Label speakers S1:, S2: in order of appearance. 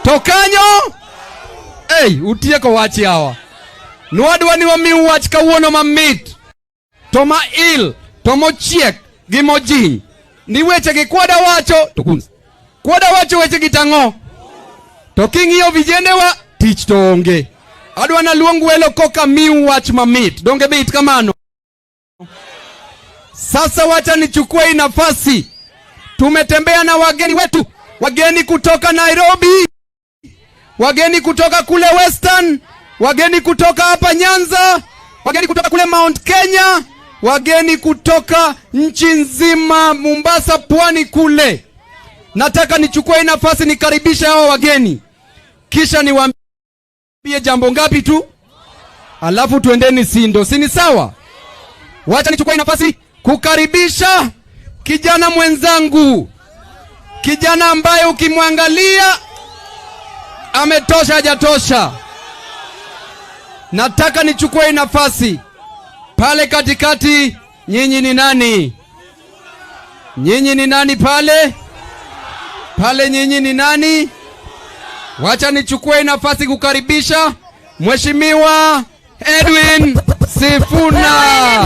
S1: To kanyo, ei, utieko wach yawa. Nwadwa ni wamiu wach kawuono mamit, to ma il, to mochiek gi mojing. Ni weche gi kwada wacho, to kun. Kwada wacho weche gi tang'o. To king'iyo vijendewa, tich to onge. Adwa naluong welo koka miu wach mamit. Donge mit kamano? Sasa wacha nichukue hii nafasi. Tumetembea na wageni wetu, wageni kutoka Nairobi, wageni kutoka kule Western, wageni kutoka hapa Nyanza, wageni kutoka kule Mount Kenya, wageni kutoka nchi nzima, Mombasa, pwani kule. Nataka nichukue hii nafasi nikaribishe hawa wageni, kisha niwaambie jambo ngapi tu, alafu tuendeni Sindo, si ni sawa? Wacha nichukue hii nafasi kukaribisha kijana mwenzangu, kijana ambaye ukimwangalia ametosha, hajatosha. Nataka nichukue hii nafasi pale katikati. Nyinyi ni nani? Nyinyi ni nani pale pale? Nyinyi ni nani? Wacha nichukue hii nafasi kukaribisha Mheshimiwa Edwin Sifuna.